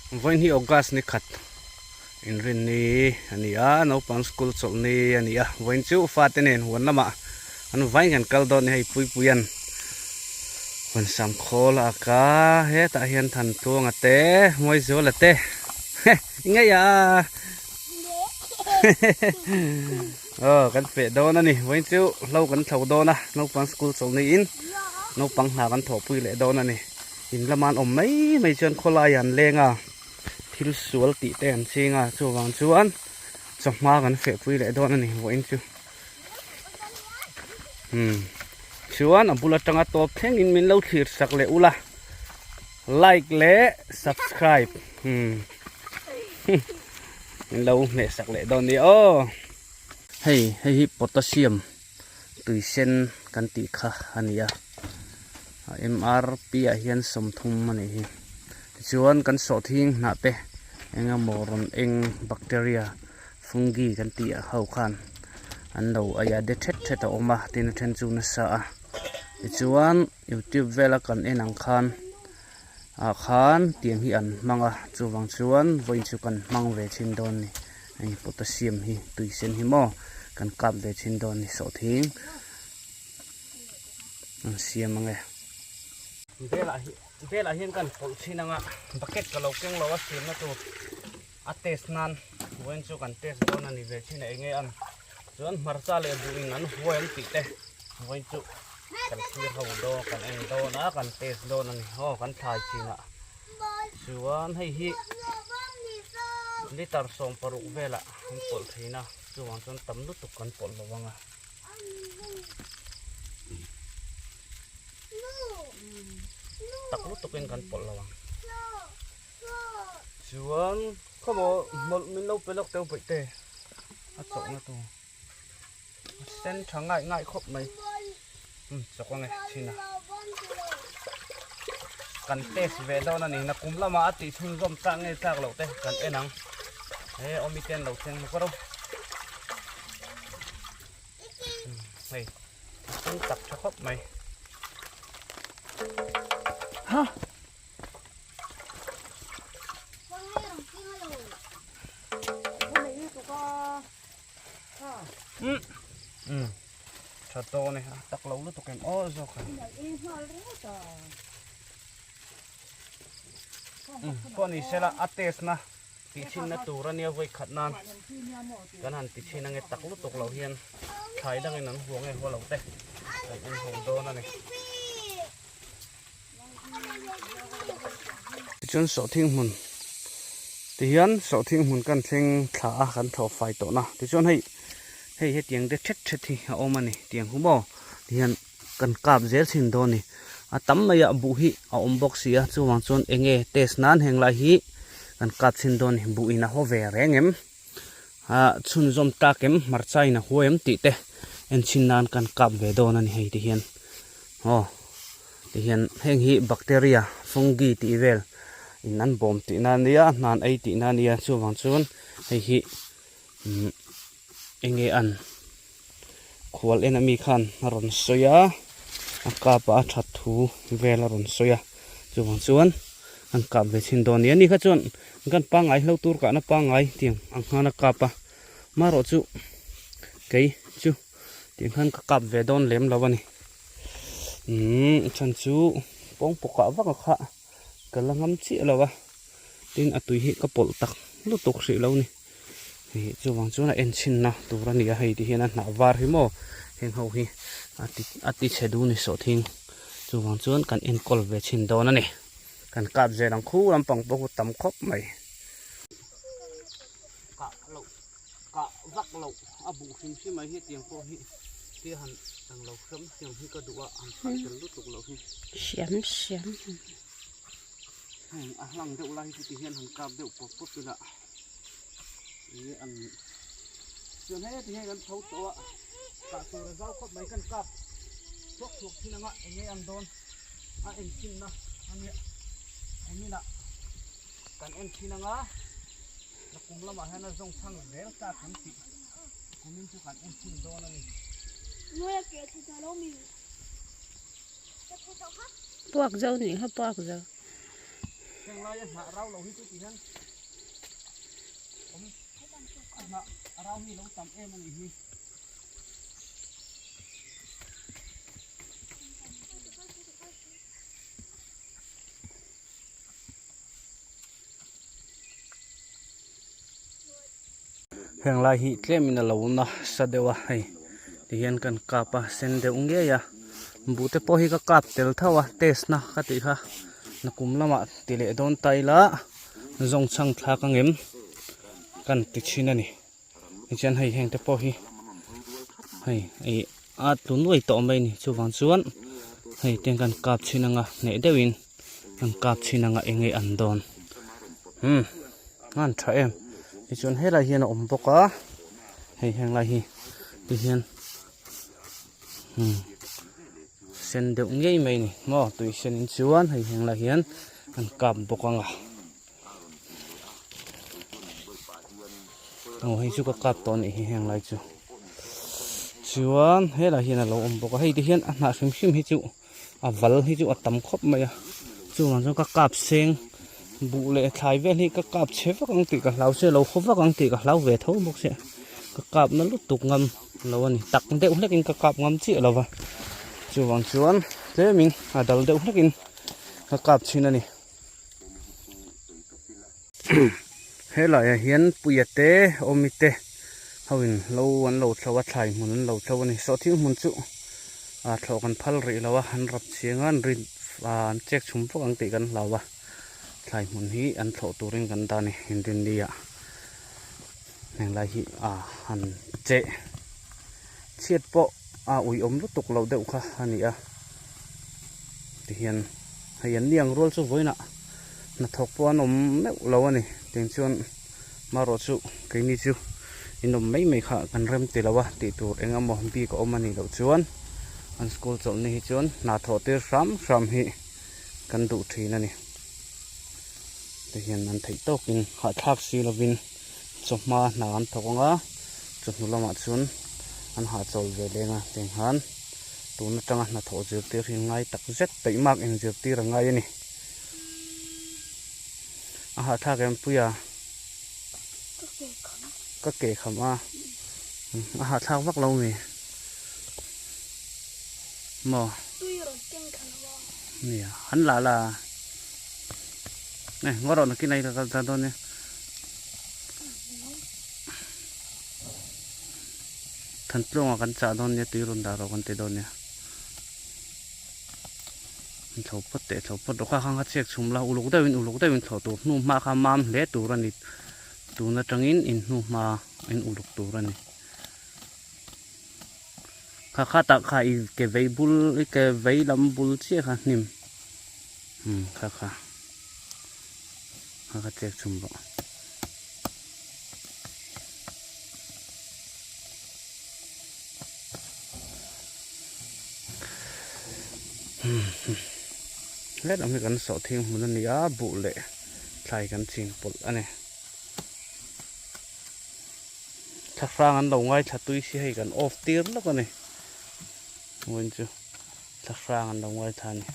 Vawiin hi August ni khat inrin ni a ni a, naupang school chawlh ni a ni a, vawiin chu fate nen huan lamah an vain kan kal dawn a ni hei Puipuia'n huan sam khawl a ak a, hetah hian Thantluanga te Mawizuala te ngei a aw kan feh dawn a ni, vawiin chu hlo kan thlo dawn a, naupang school chawlh niin naupang hna kan thawhpui leh dawn a ni. In lama an awm mai mai chuan khawlai an leng a, thil sual tih te an ching a, chuvang chuan chawhma kan fehpui leh dawn a ni vawiin chu. Umm chuan a bul atanga tawp thlengin min lo thlir sak leh ula, like leh subscribe umm min lo hmeh sak leh dawn nia aw. Hei hei hi potassium. Tui sen kan tih kha a ni a mrp ah hian 30 a nih hi tichuan kan sawhthing hnah te eng emaw rawn eng bacteria fungi kan tih ah ho khan an lo ei a de thet thet a awm a tin a then chu nasa a tichuan youtube vela kan en ang khan ah khan tiang hi an hmang a chuvang chuan vawiin chu kan hmang ve thin dawn a ni hei potassium hi tui sen hi maw kan kap ve thin dawn a ni sawhthing an siam ang e. Velah hi velah hian kan pawlh thin ang a bucket ka lo keng lo a siamna tur a test nan vawiin chu kan test dawn a ni ve thin a eng nge an chuan hmarcha leh buh in an huai an tih te vawiin chu. Kan thlir ho dawn kan en dawn a kan test dawn a ni aw kan thlai chin ah chuan hei hi liter 16 velah an pawlh thin a chuvang chuan tam lutuk kan pawlh lo ang a. Tak lutukin kan pawlh lo ang chuan khawmaw hmawlh min lo pe lawk teuh paih te a chawhna tur. Sen tha ngai ngai khawp mai um chawk ange chhin a kan test ve dawn a ni na kum lamah a tih chhunzawm chak nge chak loh te kan en ang he awmi ten lo thleng hlawk ro hei sen tak tha khawp mai ha Tha dawn e, a tak lo lutuk em aw zawk a. Pawh ni sela a test na tih chhin na tur ania vawi khat nan kan han ti chhin ange tak lutuk lo hian thlai dangin an huang e hualo te kan en ho dawn ani. Tichuan sawhthing hmun tihian sawhthing hmun kan thleng thla a kan thlawh fai tawh na tichuan hei hei hetiang te thet thet hi a awm a ni tiang hu maw tihian kan kap zel thin dawn a ni a tam mai ah buh hi a awm bawk si a chuvang chuan eng nge test nan heng lai hi kan kap chhin dawn a ni buh in a haw ve reng em ah chhunzawm tak em hmarcha in a huai em tih te en chhin nan kan kap ve dawn a ni hei tihian aw. Tihian heng hi bacteria, fungi tih vel in an bawm tihna a nia, hnan ei tihna a nia chuvang chuan hei hi umm eng nge an khual en ami khan a rawn sawi a, a kap ah a that thu vel a rawn sawi a chuvang chuan an kap ve chhin dawn a ni. Ani kha chuan kan pangngai hlo tur kahna pangngai tiang ang khan a kap a, marawh chu kei chu tiang khan ka kap ve dawn lem lo a ni. Umm chan chu pawng pawkah vak a kha ka la ngam chiah lo a tin a tui hi ka pawlh tak lutuk hrih lo ni hei chuvang chuan a en chhinna tur a ni a hei ti hian a hnah var hi maw heng ho hi a ti a ti chhe duh ni sawhthing chuvang chuan kan enkawl ve chhin dawn a ni kan kap zel ang khu lampang pawh khu tam khawp mai. Kah loh kah vak loh a buh hrim hrim mai hi tiang pawh hi tia han ang lo hram hriam hi ka duh a han kah tel lutuk loh hi. Hriam hriam. Heng a hlang deuh lai hi chu ti hian han kap deuh pawp pawp ila ih an chuan heti hian kan tho tawh a kah tur a zau khawp mai kan kap thuak thuak thin anga eng nge ang dawn a enchhinna ania engin ah kan en thin anga. Na kum lamah hian a zawng chhang zel ta kan tih kumin chu kan en chhin dawn a ni. Puak zo nih kha puak zo. Heng laia hnah rau lo hi chu ti hian awm a hnah a rau hi lo tam em a nih hi. Heng lai hi tlem in a lo nasa deuh a hei ti hian kan kap a sen deuh ngei a buh te pawh hi ka kap tel tho a test na ka tih kha nakum lamah ti leh dawn ta ila zawng chhang thlak ang em kan ti thin a ni tichuan hei heng te pawh hi hei ih a tlu nuai tawh mai a ni chuvang chuan hei tiang kan kap thin anga hneh deuhin an kap thin anga eng nge an dawn umm a han tha em tichuan helai hian a awm bawk a hei heng lai hi ti hian umm sen deuh ngei mai a ni maw tui sen in chuan hei heng lai hian an kap bawk anga aw hei chu ka kap tawh a nih hi heng lai chu chuan helai hian a lo awm bawk a hei ti hian a hnah hrim hrim hi chu. A val hi chu a tam khawp mai a chuvang chuan ka kap seng buh leh thlai vel hi ka kap chhe vak ang tih ka hlau se lo khaw vak ang tih ka hlau ve tho bawk sia ka kap na lutuk ngam lo a ni tak deuh hlek in ka kap ngam chiah lo va chuvang chuan tlem in a dal deuh hlek in ka kap thin a ni helai ah hian puia te awmi te ho in lo an lo thlo a thlai hmun an lo thlo a ni sawhthing hmun chu ah thlawh kan phal rih lo a an rap chiang a an rin ah an chek chhum vak ang tih kan hlau a thlai hmun hi an thlawh turin kan dah a ni inrinni ah heng lai hi ah han cheh chhiat pawh a uiawm lutuk loh deuh kha a ni a tihian hei an ni ang rual chu vawiinah hnathawk pawh an awm meuh lo a ni tiang chuan marawh chu keini chu in awm mai mai kha kan rem ti lo a tih tur eng emaw bik a awm a nih loh chuan an school chawlh ni hi chuan hna thawh tir hram hram hi kan duh thin a ni tihian an theih tawkin hahthlak si lovin chawhma hna an thawk ang a chawhnu lamah chuan an hahchawl ve leng a tiang khan tun atanga hnathawh zirtir hi ngai tak zet peih mak in zirtir a ngai a ni a hahthlak em pui a ka ke kham a a hahthlak vak lo mi maw nia han lah la nè ngó rồi nó cái này là ra đâu nè than tlawng a kan chah dawn nia tui rawn dah rawh kan ti dawn nia an thlo phawt teh thlo phawt rawh kha kha chek chhum la uluk deuhin uluk deuhin thlawh tur hnu hma kha mam hle tur a ni tun atangin in hnu hma in uluk tur a ni kha kha tah kha i ke vei bul i ke vei lam bul chiah kha hnim umm kha kha kha kha chek chhum rawh. Helam hi kan sawhthing hmun a ni a buh leh thlai kan ching pawlh a ni thlahrang an lo ngaithla tui si hei kan off tir lawk a ni vawiin chu thlahrang an lo ngaithla a ni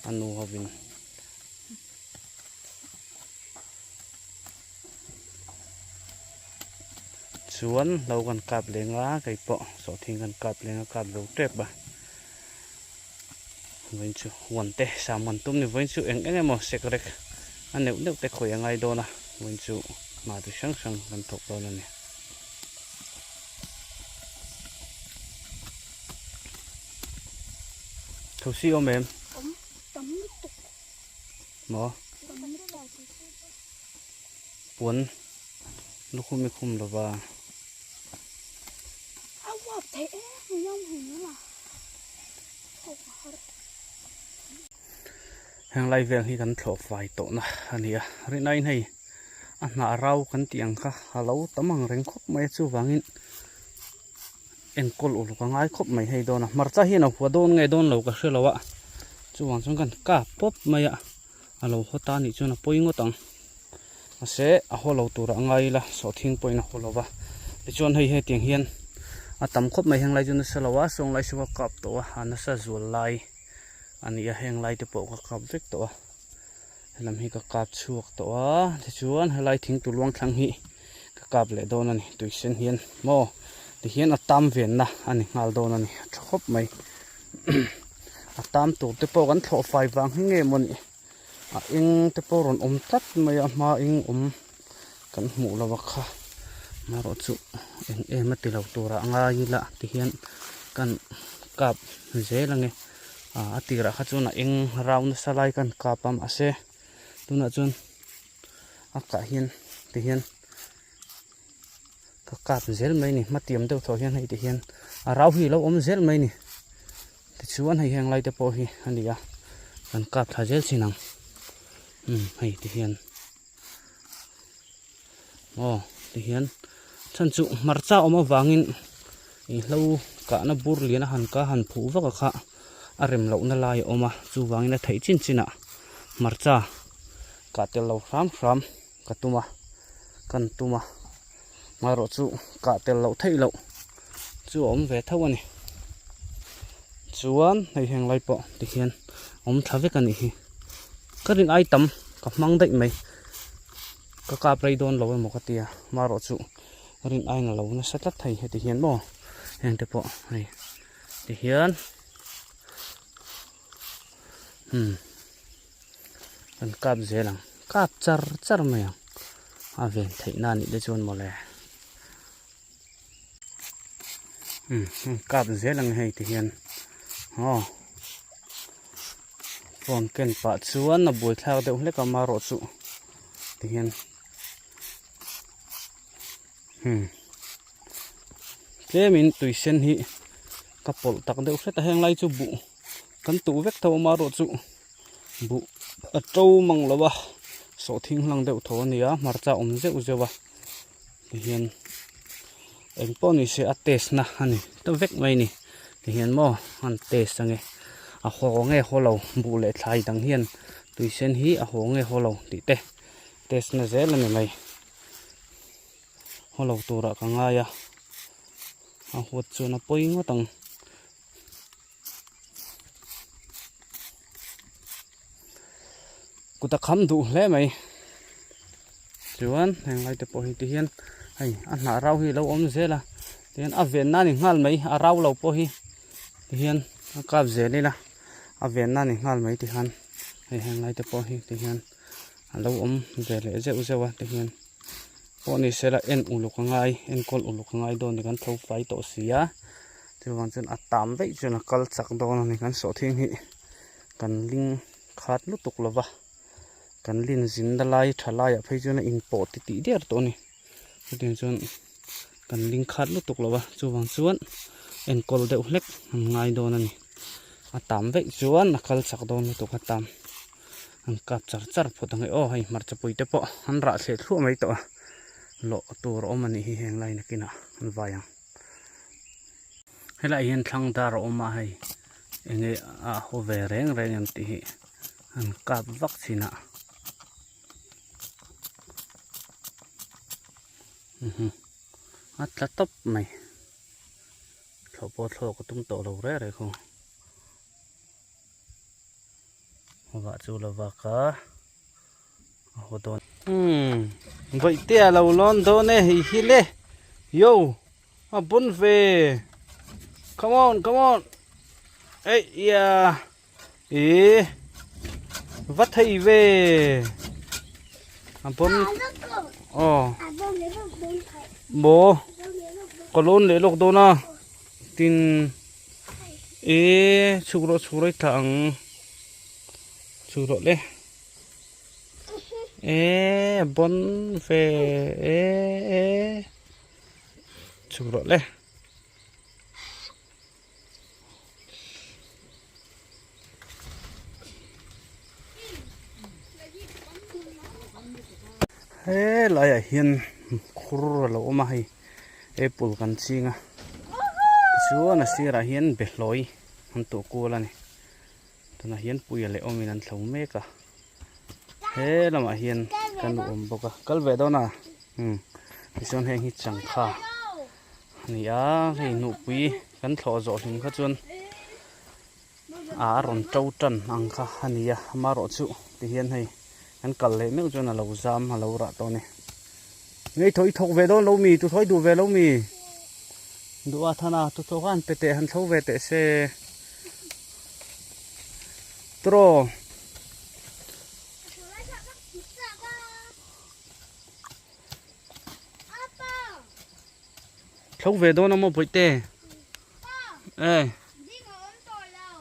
a nu hovin. Chuan lo kan kap leng a kei pawh sawhthing kan kap leng a kap zo tep a vawiin chu huan te saman tum ni vawiin chu eng eng emaw sek rek a neuh neuh te khawi a ngai dawn a vawiin chu hna ti hrang hrang kan thawk dawn a ni. Thosi awm em? Awm tam lutuk. Maw? Puan lukhum i khum lova. A uap thei em em heng a. Heng lai vel hi kan thlawh fai tawh na a ni a rinaiin hei a hnah rau kan tih ang kha a lo tam ang reng khawp mai a chuvangin enkawl uluk a ngai khawp mai hei dawn a hmarcha hian a hua dawn nge dawn lo ka hre lo a chuvang chuan kan kap pawp mai a a lo haw ta anih chuan a pawi ngawt ang mahse a haw lo turah a ngai ila sawhthing pawhin a haw lo va tichuan hei hetiang hian a tam khawp mai heng lai chu nasa lo a sawng lai saw ka kap tawh a a nasa zual lai a ni a heng lai te pawh ka kap vek tawh a. Helam hi ka kap chhuak tawh a tichuan helai thing tur luang thlang hi ka kap leh dawn a ni tui sen hian maw tihian a tam venna a ni nghal dawn a ni a tha khawp mai a tam tur te pawh kan thlawh fai vang hi nge maw ni a eng te pawh rawn awm tlat mai a hma eng awm kan hmuh lo a kha amaherawh chu eng em a ti lo turah a ngai ila tihian kan kap zel ange. Ah a tirah kha chuan a eng rau nasa lai khan kap a mahse tunah chuan a kah hian ti hian ka kap zel mai a ni hmatiam deuh tawh hian hei ti hian a rau hi a lo awm zel mai a ni tichuan hei heng lai te pawh hi a ni a kan kap thla zel thin ang umm hei ti hian aw ti hian chhan chu hmarcha awm avangin ih hlo kahna bur lian a han ka han phuh vak a kha a rem lohna lai a awm a chuvangin a theih chin chin ah hmarcha kah tel lo hram hram ka tum a kan tum a amaherawh chu kah tel loh theih loh chu a awm ve tho a ni chuan hei heng lai pawh ti hian awm tha vek a nih hi ka rin ai tam ka hmang daih mai ka kap rei dawn lo emaw ka tia amaherawh chu rin ain a lo nasa tlat thei heti hian maw heng te pawh hei ti hian umm kan kap zel ang kap char char mai ang a ven theih na anih te chuan mawle umm kap zel ang hei ti hian aw phone ken pah chuan a buaithlak deuh hlek a marawh chu ti hian umm tlemin tui sen hi ka pawlh tak deuh hret a heng lai chu buh kan tuh vek tho amaherawh chu buh a to mang lo a sawhthing hlang deuh tho a ni a hmarcha awm zeuh zeuh a tihian eng pawh ni se a test na a ni ta vek mai a ni tihian maw an test ange a haw nge haw lo buh leh thlai dang hian tui sen hi a haw nge haw lo tih te test na zel a ni mai haw lo turah ka ngai a a huat chuan a pawi ngawt ang. Kut a kham duh hle mai chuan heng lai te pawh hi ti hian hei a hnah rau hi alo awm zel a tihian a ven nan nghal mai a rau lo pawh hi ti hian a kap zel ila a ven nan nghal mai ti khan hei heng lai te pawh hi ti hian alo awm ve leh zeuh zeuh a ti hian pawh ni sela en uluk a ngai enkawl uluk a ngai dawn ni kan tho fai tawh si a. Chuvang chuan a tam daih chuan a kal chak dawn a ni kan sawhthing hi kan ling khat lutuk lo va kan lin zin na lai tha laiah phei chuan a inpawh ti tih der tawh a ni chutiang chuan kan ling khat lutuk lo va chuvang chuan enkawl deuh hlek an ngai dawn a ni a tam daih chuan a kal chak dawn lutuk a tam an kap char char phawt ang e aw hei hmarcha pui te pawh an rah thleh thluah mai tawh a lawh tur a awm a nih hi heng lai nakinah an vai ang. Helaiah hian thlang dar a awm a hei enge a haw ve reng reng em tih hi an kap vak thin a a tla tawp mai thlawh pawh thlawh ka tum tawh lo reng reng khaw vah chu la vak a. A haw dawn. Umm vaihte a lo lawn dawn e hei hi le yo a bun ve come on come on ei ia e va thei ve a bun aw maw ka lawn leh lawk dawn a tin e chhuk rawh chhuk rawh i thlah ang chhuk rawh le. E bon ve e e chhuk rawh le he laiah hian khur a lo awm a hei apple kan ching a tichuan a sirah hian behlawi an tuah kual a ni. Tunah hian puia leh awmin an thlo mek a he lamah hian kan lu awm bawk a kal ve dawn a umm tichuan heng hi changkha a ni a hei nupui kan thlawh zawh hlim kha chuan a rawn to tan ang kha a ni a amaherawh chu tihian hei. Kan kal leh meuh chuan a lo zam a lo rah tawh a ni. Ngei thaw i thawk ve dawn lo mi? Tu thawi duh ve lo mi? Duh a than a, tu thaw khan pe teh han thlo ve teh se. Turaw. Thlo ve dawn a maw bawihte? E.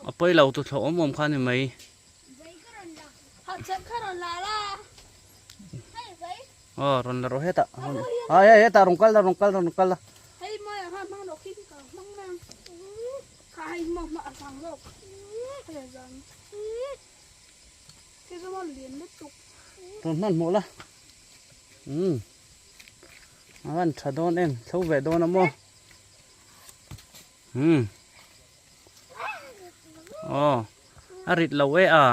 A pawi lo tu thlawh awm awm kha ni mai. Aw rawn la rawh hetah a hei hetah rawn kal la rawn kal la rawn kal la. Rawn hmanhmawh la umm a van tha dawn em thlo ve dawn a maw umm. Aw a rit lo e a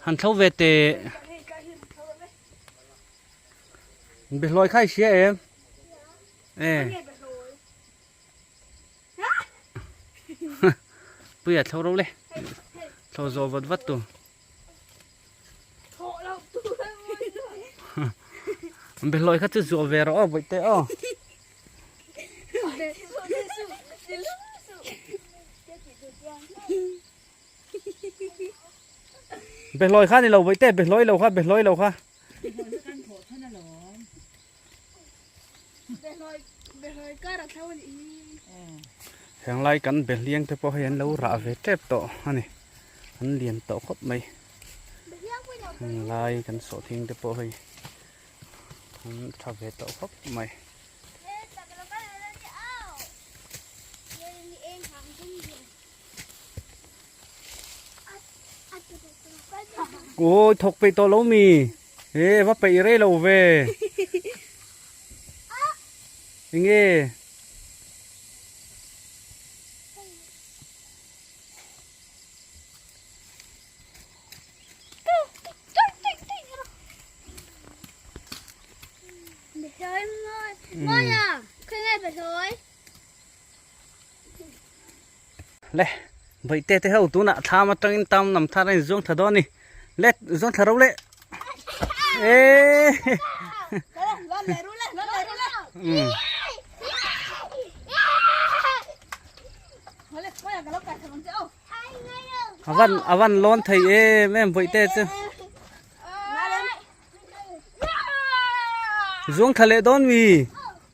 han thlo ve teh behlawi kha i hria em e puia thlo ro le thlo zawh vat vat tur behlawi kha chu zuah ve rawh aw bawihte aw. Behlawi kha ni lo bawihte behlawi lo kha behlawi lo kha. Heng lai kan behliang te pawh hei an lo rah ve tep tawh a ni an lian tawh khawp mai heng lai kan sawhthing te pawh hei an tha ve tawh khawp mai. Ôi thawk peih tawh lo mi e va peih rei lo ve enge Le bawihte te ho tunah thlam atangin tam lam thar a inzuang thla dawn a ni le zuang thla ro le eee a van a van lawn thei em em bawihte chu zuang thla leh dawn mi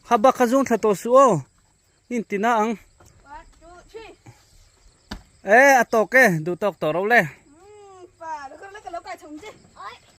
kha bak kha zuang thla tawh suh aw. In ti na ang. E a tawk e duh tawk tawh ro le.